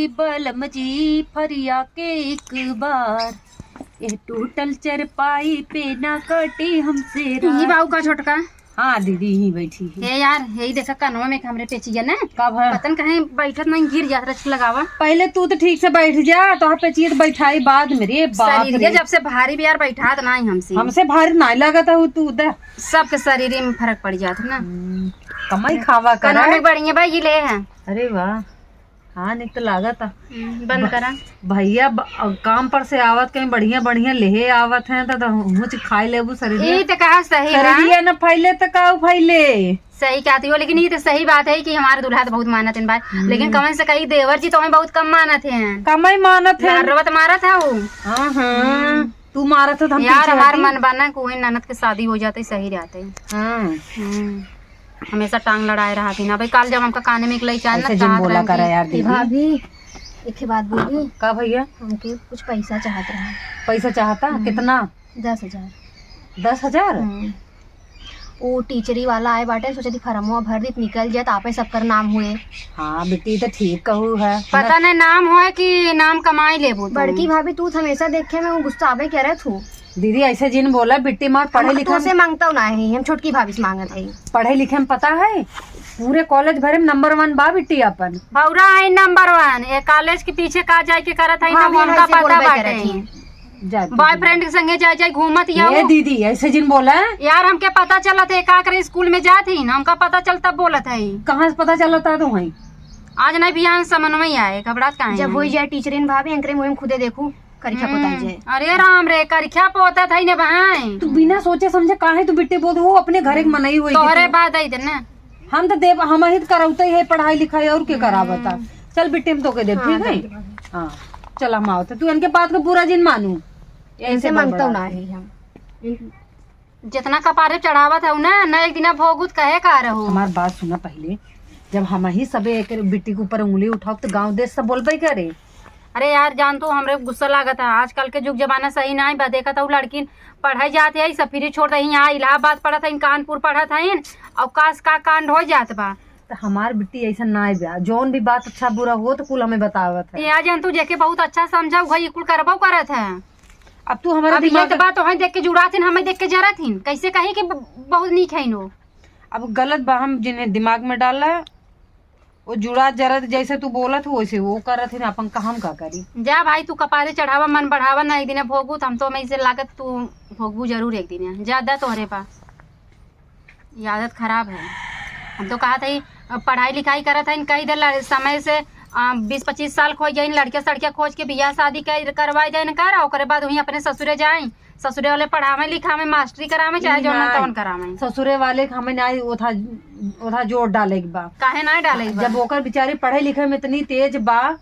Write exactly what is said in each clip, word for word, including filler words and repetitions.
बलम जी फरिया के एक बार, ये टूटल चरपाई पे ना कटे हमसे ई रात। बाऊ का छोटका? हाँ दीदी, यहीं बैठी है। हे यार, यही देखा कनवा में एक हमरे पेचिया ना। का भा? पता न कहीं बैठत नहीं, गिर जात रच लगावा। पहले तू तो ठीक से बैठ जा, तो पेचिया तो बैठाई बाद में। रे बाप शरीर रे। जब से भारी भी यार बैठात नहीं हमसे। हमसे भारी नहीं लागत हो तू, दे। सबके शरीर में फर्क पड़ जात ना। हम्म, कमाई खावा करा। कनवा में बढ़िया बा, ये ले है। अरे वाह। हाँ, निक तो लागत है। हम्म, बंद भ-, करा। भैया ब-, काम पर से आवत कहीं बढ़िया बढ़िया लेहे आवत हैं, तो, तो हुच खाई लेबू शरीर। ई तो कहा सही बा। शरीरिया न फैले तो का फैले? सही कहती हो, लेकिन ई तो सही बात है कि हमारे दूल्हा तो बहुत मानत हैं भाई, हम्म। लेकिन कमन से कही देवर जी तो हमें बहुत कम मानत हैं। कम ही मानत हैं। लहरवा तो मारत है वो। हाँ, हाँ। हम्म। तू मारत है तो हम यार, पीछे हमार हटी। मन बना कि वही ननद के शादी हो जाते, सही रहते। हाँ। हम्म। हमेशा टांग लड़ाए रहत ही ना भाई। काल जब हमका काने में एक लइका आयल ना, ऐसे जिन कहत बोला रहन करा कि यार ए दीदी। भाभी, एक ठे बात बोली। का भैया? हमके कुछ पैसा चाहत रहा। पैसा चाहता? हम्म। कितना? दस हजार। दस हजार? हम्म। वो टीचरी वाला आए बाटे, सोचे थी फरमवा भर दी, निकल जात, आपे सबकर नाम हुए। हाँ बेटी, तो ठीक कहू है। पता नहीं नाम होए कि नाम कमाई लेबू तू। बड़की भाभी, तू तो हमेशा देखे में वो गुस्सा आवे कह रहे तू। दीदी, ऐसे जिन बोला, बिट्टी मार पढ़े हम लिखे तो में से मांगता ना है, हम छोटकी भाभी से मांगत है। पढ़े लिखे में पता है, पूरे कॉलेज भरे में नंबर वन बा बिट्टी अपन। भौरा है नंबर वन। ये कॉलेज के पीछे का जाए के करत है ना, भाभी, उनका ऐसे पता बोलबे बाटे। करत ही। जा तू बॉयफ्रेंड के संगे जाए जाए घूमत या ए वो। दीदी, ऐसे जिन बोला। यार, हमके पता चलत है, का करे स्कूल में जात ही ना, हमका पता चलता बोलत है। कहाँ से पता चलता तो वहीं? आज नहीं बिहान समन में ही आए, घबरात काहे जब हैं? होई जाए टीचरिन भाभी, अंकरे मुँह में खुदे देखू। करिखा पोताई हम्म, जाए। अरे राम रे, करिखा पोतत है ने बहन। तू बिना सोचे समझे काहे तू बिट्टी बोलत हो? अपने घरे के मनई होई तोहरे के तू। बाद आई देना। हम तो देव, हम ही तो करौते है पढ़ाई लिखाई, और के करावता? हम्म। चल बिट्टी, हम तोके देब, हाँ, ठीक है? देब। हाँ, चल हम आवत है। तू इनके बात को बुरा जिन मानू। यही इनसे से मांगता बड़बड़ा ना है। है हम। जितना कपारे चढ़ावत है ना, न एक दिना भोगुत कहे का रहो। हमार बात सुना पहले, जब हम ही सबे एक बिट्टी के ऊपर उंगली उठाओ तो गांव देश सब बोलबे करे। अरे यार, जान तू, हमरे गुस्सा लागत है। आजकल के जुग जमाना सही नाहीं बा। देखा तो लड़किन पढ़े जात है, सब फिर छोड़ दही, यहाँ इलाहाबाद पढ़त है, कानपुर पढ़त है, और काश का कांड हो जात बा। तो हमार बिट्टी ऐसा नाहीं बा, जौन भी बात अच्छा बुरा हो तो कुल हमें बतावत है। या जान तू, जेके बहुत अच्छा समझा, वही कुल करबो करत है। अब तू हमारे अब ये दिमाग तो बात तोहई देख के जुड़ात हिन, हमें देख के जरत हिन। कैसे कही कि ब-, बहुत नीक है नो। अब गलत बा, हम जिन्हें दिमाग में डाला, वो जुड़ात जरत, जैसे तू बोलत हो, वैसे वो करत हिन, अपन का हम का करी? जा भाई, तू कपारे चढ़ावा, मन बढ़ावा, ना एक दिन भोगू, तो हम तो हमें इसे लागत तू भोगबू जरूर एक दिन। जा दा तोहरे बा। ये आदत खराब है। हम तो कहत हई, अब पढ़ाई लिखाई करत हईन, कही दे ल-, समय से, अ, बीस पच्चीस साल खोज जाइन, लड़के सड़के खोज के बियाह शादी कर, करवाई देन कर, आ ओकरे बाद वहीं अपने ससुरे जाए, ससुरे वाले पढ़ावे लिखावे, मास्टरी करावे, चाहे ई जौन मन नाई। तौन करावे। ससुरे वाले के हमें नाई ओथा, ओथा जोर डाले के बा। काहे नाई डाले के बा? जब ओकर बेचारी पढ़े लिखे में इतनी तेज बा,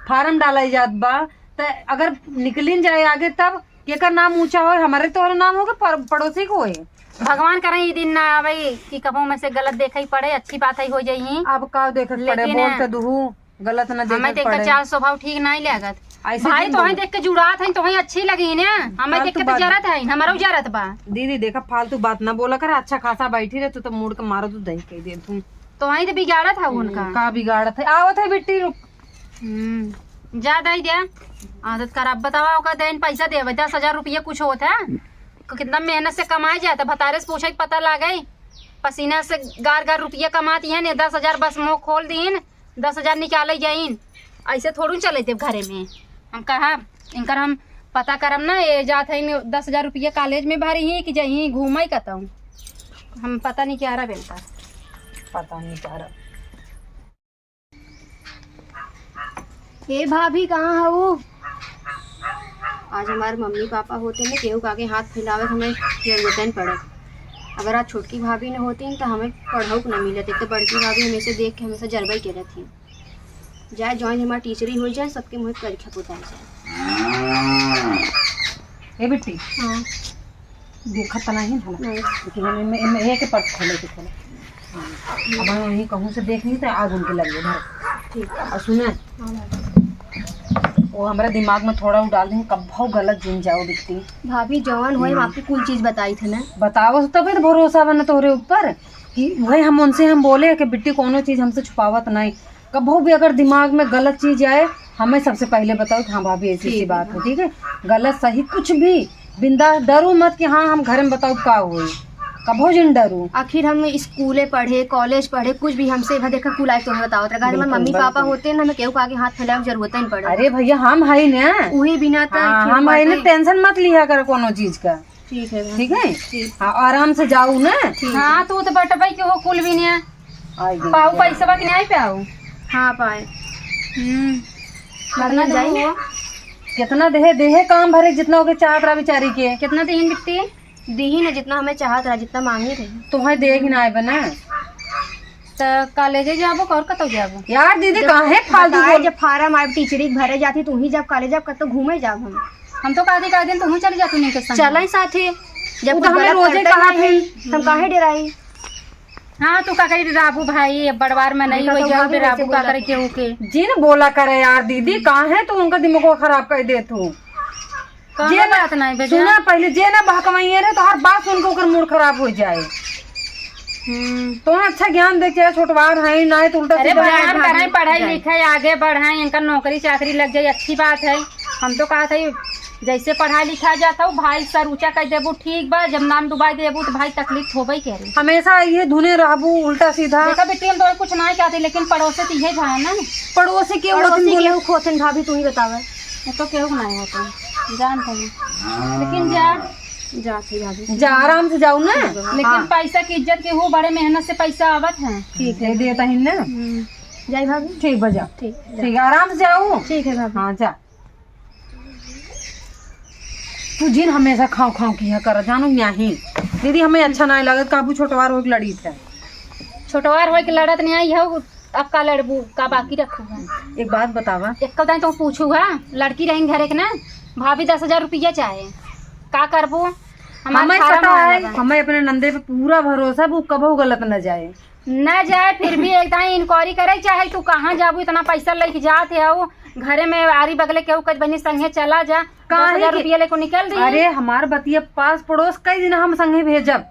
फार्म डाले जात बा, त अगर निकलिन जाए आगे तब केकर नाम ऊंचा होए, हमारे तोहरे नाम होगे, पर-, पड़ोसी को होए। भगवान करे ई दिन ना आवे कि कबो में से गलत देखे ही पड़े, अच्छी बात है हो जाई। अब का देखे के पड़े, लेकिन बोल के दुहू, गलत ना हमें देखे तो के इनका पड़े। चाल स्वभाव ठीक नहीं लागत। ऐसे भाई, जिन तोहे बोला। देख के जुड़ात है, तोहे अच्छी लगी ने, हमें देख फालतू के तो बात। जरत है, हमारो जरत बा। दीदी देखा, फालतू बात ना बोला कर, अच्छा खासा बैठी रहे, तू तो मूड़ के मारो, तू दही कह दे तू। तोहे तो बिगाड़त है हम्म, उनका। का बिगाड़त है? आवत है बिट्टी, रुक। हम्म, ज्यादा ही दे। आदत खराब। बतावा, ओका देन पैसा देवे, दस हजार रुपये कुछ होत है? क-, कितना मेहनत से कमाए जात है, भतारे से पूछे के पता लागे। पसीना से गार गार रुपये कमाती है ने, दस हजार बस मुंह खोल दीन, दस हजार निकाले जाइन। ऐसे थोड़ू चले थे घरे में। हम कहा, इनकर हम पता करम ना, ये जात है दस हजार रुपये कॉलेज में भरी ही कि जही घूमे कतऊ। हम पता नहीं क्या रहा बेलता। पता नहीं क्या रहा। ए भाभी, कहाँ हऊ? आज हमार मम्मी पापा होते न, केहू के आगे हाथ फैलावे के हमें जरूरत न पड़त। अगर आज छोटकी भाभी न होती न, तो हमें पढ़ऊ के न मिलत। एक तो बड़की भाभी हमेशा देख के हमेशा जरबई के रहती। जाए, जौन हमार टीचरी हो जाए, सबके मुँह करिखा पोताई जाए। ए बिट्टी। हाँ। देखत त नहीं है ना? नहीं। लेकिन एमे, एमे एक पर्स खोले के खोले। हाँ। अब हम यही कहूँ से देख ली तो आग उनके लगे धर। ठीक है। और सुने, हाँ भाभी। वो हमारे दिमाग में थोड़ा वो डाल दें, कब्बो गलत जिन जाओ बिट्टी। भाभी, जवान होए, हम्म। आपकी कुल चीज बताई थे ना। बताओ, तबे तो भरोसा बना तोहरे ऊपर कि वही हम उनसे हम बोले कि बिट्टी कोनो चीज हमसे छुपावत नहीं। कब्बो भी अगर दिमाग में गलत चीज आए, हमें सबसे पहिले बताओ कि हाँ भाभी, ऐसी ऐसी ठीक है, बात है, हाँ। ठीक है? गलत सही कुछ भी बिंदास, डरो मत कि हाँ हम घर में बताओ का होई, कभो जिन डरो। आखिर हम स्कूले पढ़े, कॉलेज पढ़े, कुछ भी हमसे इधर देखा कुल आए तुम्हें बताओ। अगर हमारे बिल्कुल, मम्मी पापा बिल्कुल। होते ना, हमें केहू के आगे हाथ फैलावे की जरूरत ही नहीं पड़े। अरे भैया, हम है ना। उही बिना तो हाँ, ठीक हम है बात ना, है। टेंशन मत लिया कर कोनो चीज का। ठीक है भाभी। ठीक है? ठीक। हाँ, आराम से जाऊ ना। ठीक है। हाँ, तू तो बटबई के हो कुल भी नहीं। आई गई। पाऊ पैसवा के नहीं पाऊ? हाँ, पाए। हम्म। कितना कितना देहे? देहे? कितना देहे? देहे काम भरे जितना ओके चाहत रहा बेचारी के। कितना देहिन बिट्टी? दीही ना जितना हमें चाहत रहा, जितना मांगी रही। तोहे देही ना आए बना। त कॉलेजे जाबो और कतौ जाबो? यार दीदी, जब काहे फालतू बताए, बोल- जब फार्म आए टीचरी के भरे जाती, तू ही जब कॉलेज जब कतौ घूमे जाब हम। हम तो कहती, कह दिन तू चली जा, तू नहीं के संग। चले साथे, जब उ तो कुछ हमें गलत रोजे करते कहा नहीं, थी। हम काहे डराई? हाँ, तू का करी डराबू भाई, अब बड़वार में नहीं देखा हो तो जाऊ, भाभी डराबू कैसे का बोला करे था। केहू के। जिन बोला करे यार दीदी, काहे तू उनका दिमाग को खराब कर देत हो? कौनो जे ना, बात नहीं बेटा। सुना पहले, जे ना बहकवाइए रहे, तो हर बात सुन के ओकर मूड खराब हो जाए। हम्म। तो अच्छा ज्ञान दे के छोटवार है, ना है तो उल्टा अरे सीधा भगवान बात करे, है। पढ़ाई जाए। लिखाई आगे बढ़ाए, इनका नौकरी चाकरी लग जाए, अच्छी बात है। हम तो कहा था, जैसे पढ़ा लिखा जाता हो, भाई सर ऊंचा कर देबू, ठीक बा, जब नाम डुबा देबू, तो भाई तकलीफ होबे करे। हमेशा ये धुने रहबू, उल्टा सीधा। देखा बेटी, हम तो कुछ ना कहते, लेकिन पड़ोसे तो यही भा ना। पड़ोसी के पड़ोसी होतिन बोले। केहू खोथिन भाभी, तू ही बतावे। ये तो केहू नहीं होता, जानते हैं। लेकिन जा, जा थे भाभी। जा, आराम से जाऊ ना। लेकिन हाँ। पैसा की इज्जत के हो, बड़े मेहनत से पैसा आवत है। ठीक है, देता ही ना। हम्म। जाई भाभी। ठीक बा, जा। ठीक। ठीक, आराम से जाऊ। ठीक है भाभी। हाँ, जा। तू जिन हमेशा खाओ खाओ किया कर, जानू नहीं। दीदी, हमें अच्छा नहीं लगत, काबू छोटवार होके लड़ी थे। छोटवार होके लड़त नहीं आई हो, अब का लड़बू, का बाकी रखू है? एक बात बतावा। एक दाई तो पूछू है, लड़की रही घर एक ना, भाभी दस हजार रुपया चाहे, का करबू? हमार हमें फार्म पता आने है, बा। हमें अपने नंदे पे पूरा भरोसा, वो कबो गलत न जाए। न जाए, फिर भी एक दाई इंक्वायरी करे चाहे, तू कहाँ जाबू, इतना पैसा लेके जात है, घरे में आरी बगले केहू कह बनी संगे चला जा, काहे दस हजार के रुपया लेके निकल रही। अरे हमार बतिया पास पड़ोस कई दिन हम संगे भेजब।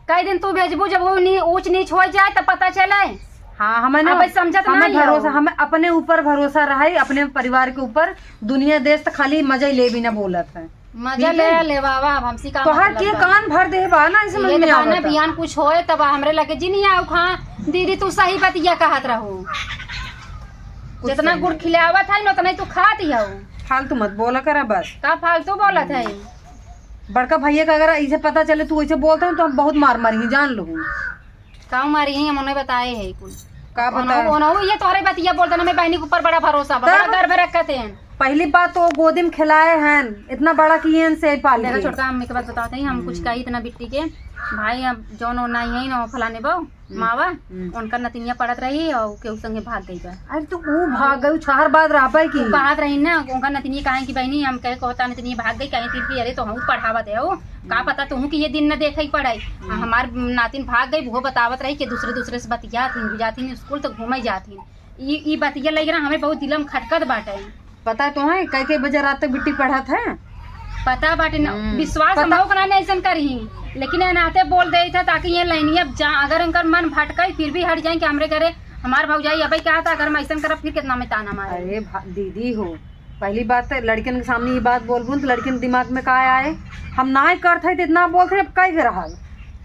कई दिन तू भेजबू, जब वो नी-, ऊंच नीच हो जाए तब पता चले। हाँ, हमें ना, अब समझत हमें नहीं हो। भरोसा, हमें अपने ऊपर भरोसा रहे, अपने परिवार के ऊपर। दुनिया देश तो खाली मजा ही ले भी ना बोलत है। मजा ठीक ले है? ले बाबा, अब हमसे का तोहार मतलब के बा? कान भर दे बा ना, ऐसे ये मन तो में बा ना, आवता। बिहान कुछ होए तब हमरे लगे जी नहीं आओ खा। दीदी तू सही बतिया कहत रहो। कुछ जितना सही गुड़ नहीं। खिलावत है ना, उतना ही तू खात ही हो। फालतू मत बोला करा बस। का फालतू बोलत है? बड़का भैया का अगर ऐसे पता चले तू ऐसे बोलता है तो हम बहुत मार मारी जान लो। का मारी है, हम उन्हें बताए है कुल। का उन्हों-, बताए? उन्हों ये तोहरे बतिया बोलते ना, मेरी बहनी के ऊपर बड़ा भरोसा बा, तब? बड़ा गर्व रखते हैं। पहली बात तो गोदी में खिलाए हैं, इतना बड़ा किए हैं से पाल देखा के। छोटका अम्मी के बात बताते हैं, हम कुछ हम्म। कही इतना बिट्टी के, भाई अब जौन और नहीं है ना फलाने बहू, हम्म। मावा, हम्म। उनका नतिनिया पढ़त रही और केहू संगे भाग गई बा। अरे तो वो भाग गई, छहर बाद रह पाई की? वो कहत रही ना, उनका नतिनिया कहे कि बहनी हम कहे कहता नतिनिया भाग गई, कहीं फिर भी अरे तो हम पढ़ावत है वो, का हम्म। पता तुहू कि ये दिन न देखे ही पड़े। हम्म। हमार नातिन भाग गई, वो बतावत रही कि दूसरे दूसरे से बतियात हिन, जात हिन स्कूल तो घूमे जात हिन। ई, ई बतिया लग रहा हमें बहुत दिलम खटकत बाटे। पता तो है, कई कई बजे रात तक बिट्टी पढ़त है। पता बाटे ना, हम्म। विश्वास पता हम लोग ना ऐसन करही, लेकिन ये नाते बोल दे था ताकि ये लाइनिया जा, अगर इनकर मन भटकाई फिर भी हट जाए कि हमरे घरे हमार भौजाई अबे क्या था, अगर हम ऐसन करब फिर कितना में ताना मारे। अरे भा-, दीदी हो, पहली बात तो लड़कियन के सामने ये बात बोलबू न तो लड़कियन के दिमाग में का आए, हम ना ही करत है तो इतना बोलते हैं, अब कई के रहल,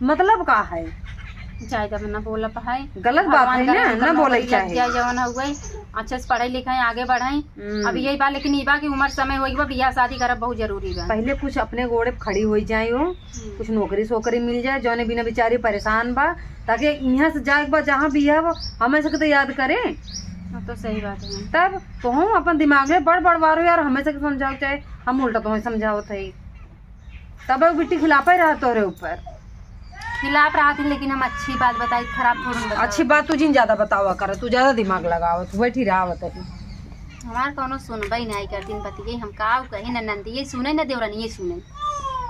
मतलब का है? जाए दे, ना बोलब है। गलत बात भगवान है करे ना, उनकर ना बोले नौकरी लग चाहे। जाए, जवन हो गई, अच्छे से पढ़ाई लिखाई आगे बढ़ाई। हम्म। अब यही बा, लेकिन ई बा कि उम्र समय होई बा, बियाह शादी करब बहुत जरूरी बा। पहले कुछ अपने गोड़े पे खड़ी होई जाए हो, हम्म। कुछ नौकरी सोकरी मिल जाए, जौने बिना बेचारी परेशान बा, ताकि यहाँ से जाए के बाद जहाँ भी है वो हमें से तो याद करे। हाँ, तो सही बात है। तब तो हम अपन दिमाग में बड़ बड़ बारो यार, हमें से समझाओ, चाहे हम उल्टा तुम्हें समझावत है, तब वो बिट्टी खिलाफे रहा तोरे ऊपर। खिलाफ रहा थी, लेकिन हम अच्छी बात बताई, खराब थोड़ी बताई। अच्छी बात तू जिन ज्यादा बतावा कर, तू ज्यादा दिमाग लगावत, बैठी रहावत है। हमार कौनो सुनबे नहीं करती बतिये, हम का कही, न नंदिये सुने, न देवरनिये सुने।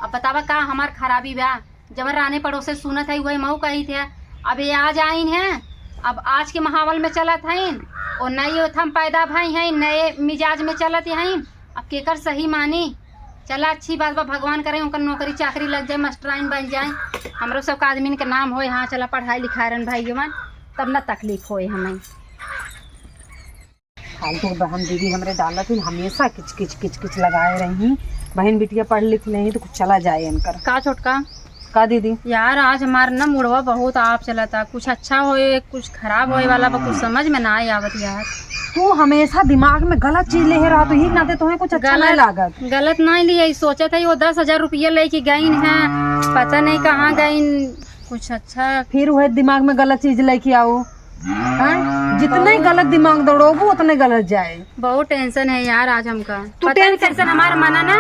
अब बतावा का हमार खराबी बा? जब राने पड़ोसे सुनत है, वही मऊ कही थे, अब ये आज आइन है, अब आज के माहौल में चलत हईन, और नए ओथम पैदा भई हैं, नए मिजाज में चलत हईन, अब केकर सही मानी? चला, अच्छी बात बा, भगवान करे उनकर नौकरी चाकरी लग जाए, मास्टराइन बन जाए, हमरो सबका आदमी के नाम होए, हाँ, चला, पढ़ाई लिखाए रहन भाई जवान, तब ना तकलीफ होए हमें। फालतू बहन दीदी हमरे डालत ही, हमेशा किच किच किच किच लगाए रही। बहन बिटिया पढ़ लिख लेही तो कुछ चला जाए इनकर। का छोटका? का दीदी? यार, आज हमार ना मुड़वा बहुत आप चलता, कुछ अच्छा होए, कुछ खराब होए वाला बा, कुछ समझ में ना आवत यार। तू हमेशा दिमाग में गलत चीज लेहे रहत, यही नाते तुम्हें कुछ अच्छा नहीं गलत, लागत। गलत नहीं लिया, ई सोचत है वो दस हजार रुपया लेके गईन है, पता नहीं कहाँ गईन, कुछ अच्छा। फिर वह दिमाग में गलत चीज लेके आओ। हैं? जितने गलत दिमाग दौड़ोबू, उतने गलत जाए। बहुत tension है यार आज हमका। तू पता नहीं tension कैसन हमार मना ना,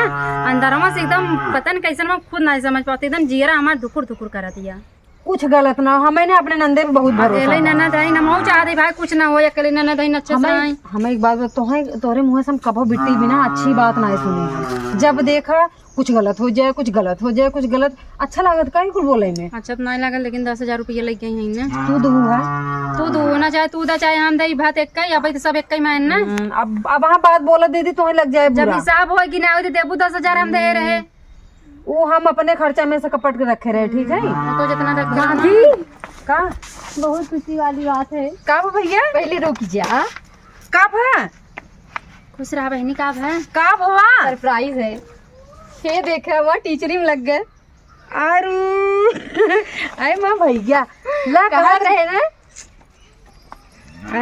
अंदरवा से एकदम पता नहीं कैसन, हम खुद नहीं समझ पाते, एकदम जियरा हमार धुकुर धुकुर करत या। कुछ गलत ना, हमें ना अपने नंदे पे बहुत भरोसा अकेले बा। ननद है, हम चाहते भाई कुछ ना हो, अकेले ननद है, अच्छा से हमें, रही। हमें एक बात बता, तोहे, तोहरे मुँह से हम कभो बिट्टी बिना अच्छी बात ना सुनी है। जब देखा कुछ गलत हो जाए, कुछ गलत हो जाए, कुछ गलत, अच्छा लागत का ही कुल बोले में? अच्छा तो नहीं लागल, लेकिन दस हजार रुपया लग गई है ना। तू दू है। तू दू ना, चाहे तू दा, चाहे हम दई, भात एक ही, अब तो सब एक ही मान ना। हम्म, अब, अब वहाँ बात बोला दीदी, तोहे लग जाए जब बुरा। हिसाब होए कि ना होए तो देबू दस हजार हम दे रहे। वो हम अपने खर्चा में से कपट के रखे रहे, ठीक है? वो तो जितना रख भाभी, का? बहुत खुशी वाली बात है। का बा भैया? पहले रुक जा। का भा? खुश रहा बहनी, का भा? का भवा? Surprise है। ये देखे, वो टीचरी में लग गए। आरू। आए माँ भैया। ला, कहत कहाँ रहे ना?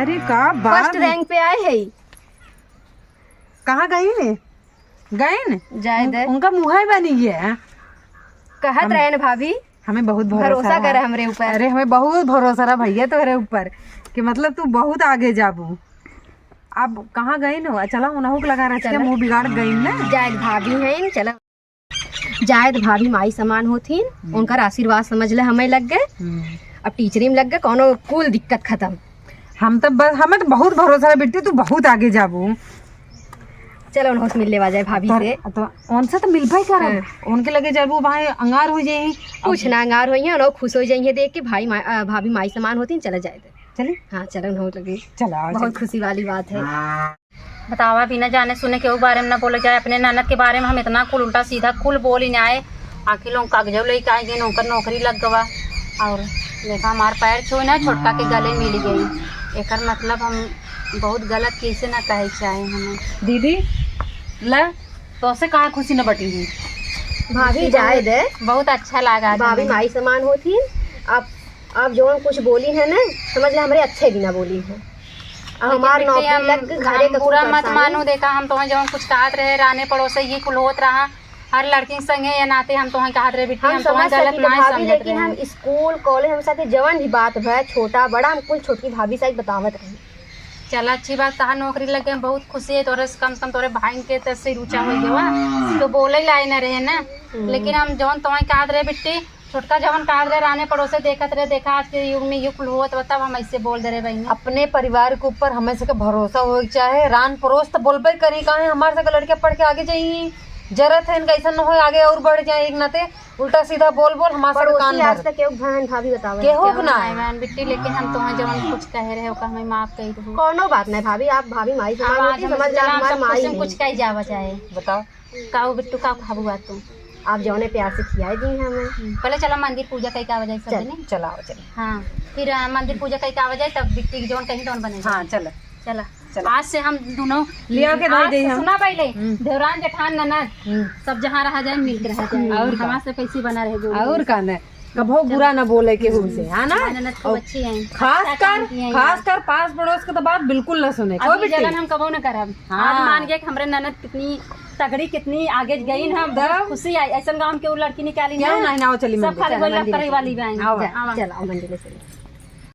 अरे का बात first है। Rank पे आए है। कहाँ गई ने? गए ने? जाए उन-, दे। उनका मुँह ही बनी गया। कहत हम, रहे न भाभी, हमें बहुत भरोसा भरोसा रहा। करे हमरे ऊपर। अरे हमें बहुत भरोसा रहा भैया तोहरे ऊपर कि मतलब तू बहुत आगे जाबू। अब कहाँ गई न? चला उनहु के लगा रच के चला। मुँह बिगाड़ गई ना। जाए भाभी है, चला। जाए त भाभी माई समान होथिन, हम्म। उनकर आशीर्वाद समझ ले हमें लग गए। हम्म। अब टीचरी में लग गए, कौनो कुल दिक्कत खत्म। हम तो बस, हमें तो बहुत भरोसा है बिट्टी, तू बहुत आगे जाबू। चलो उनसे मिल लेवा जाए भाभी तोर-, से। तो उनसे तो मिलबे करब। हाँ। उनके लगे जाबू, वहाँ अंगार हो जाई। कुछ ना अंगार होई है, उनहु खुश हो जाई है देख के भाई मा-, अ, भाभी माई समान होथिन, चला जाए दे। चली? हाँ, चलो उनहु लगे। चला, बहुत चली। खुशी वाली बात है। बतावा, बिना जाने सुने केहू बारे में ना बोले जाए। अपने ननद के बारे में हम इतना कुल उल्टा सीधा कुल बोल ही ना आए। आखिर लोग कागजो लेके आ गए, उनकर नौकरी लग गवा। और देखा, हमार पैर छुए ना, छोटका के गले मिल गई। एकर मतलब हम बहुत गलत कैसे ना कहे चाहे हमें। दीदी, ला, तोसे कहाँ खुशी न बटी हुई? भाभी, जाए दे। बहुत अच्छा लगा भाभी। माई समान होथिन। अब, अब जौन कुछ बोली है ना, समझ ले हमरे अच्छे बिना बोली है। अब लेकिन हमार बिट्टी, नौकरी हम, लग, घरे हम का बुरा मत परेशानी। मानू, देखा, हम तोहे जौन कुछ कहत रहे, राने पड़ोसे ये कुल होत रहा, हर लड़की संगे ये नाते हम तोहे कहत रहे, बिट्टी, हम हम तोहे समझ गलत सकीले ना भाभी, समझत लेकिन रहे। हम स्कूल, कॉलेज, हम साथे जवन भी बात भय, छोटा, बड़ा, हम कुल छोटकी भाभी से बतावत रहे। चला, अच्छी बात, तहार नौकरी लग गई, बहुत खुशी है तोरे से, कम से कम तोरे भाई के तो सिर ऊंचा हो गया, तो बोले लाए ना रहे ना। हम्म। लेकिन हम जौन तोहे कहत रहे, बिट्टी, छोटका जवन कहत रहे, राने पड़ोसे देखत रहे, देखा आज के युग में ये कुल होत बा, तब हम ऐसे बोल दे रहे बहिनी। अपने परिवार के ऊपर हमें सबके भरोसा होए के चाहे। रान पड़ोस तो बोलबे करी, काहे हमार सबके लड़के पढ़ के आगे जाई, जरूरत है इनका, ऐसा न होए आगे और बढ़ जाए, एक नाते उल्टा सीधा बोल बोल हमार सबके पड़ोसी कान आज भर। तक केहू बहन भाभी बतावे केहू केहू ना। नहीं बहन बिट्टी, लेकिन हम तोहे जवन कुछ कहे रहे, ओका हमें माफ कही दू। कौनो बात नहीं भाभी, आप भाभी माई समान हम आज होती, हम समझ ला, चला, हम हमार सब माई कुछ न नहीं। कुछ कही जावा चाहे। बताओ। का हो बिट्टू, का खाबू आ तू? आप जौने प्यार से खियाए दी हमें। हम्म, पहले चला मंदिर पूजा कई का वजह से चल, बने। चलाओ, चल। हाँ, फिर, अ, मंदिर पूजा कई का वजह तब बिट्टी के जौन कहीं तौन बने। हाँ, चल। चला। चला। आज से हम दोनों लिया के आज दे से हम। सुना पहले, हम्म। देवरान जेठान ननद, हम्म। सब जहाँ रहा जाए, मिल के रहा जाए। और का? हमारे से कैसी बना रहे जोड़ी। और का न? कबो बुरा ना बोले केहू से, है ना? हमारे ननद खूब और अच्छी हैं। खास अच्छा कर, काम किए हैं। खास कर पास पड़ोस के तो बात बिल्कुल ना सुने। कोई अभी बिट्टी। जलन हम कबो ना करब। हाँ। आज मान गए कि हमरे ननद कितनी तगड़ी, कितनी आगे गई ना, हम तब? बहुत खुशी आई। ऐसन गांव के वो लड़की निकाली क्यों ना। नहीं, ना, आओ चली सब मंदिर, खाली चल, वही लव मंदिर करे से। वाली बहन। आओ। हाँ, चला, आओ मंदिर से।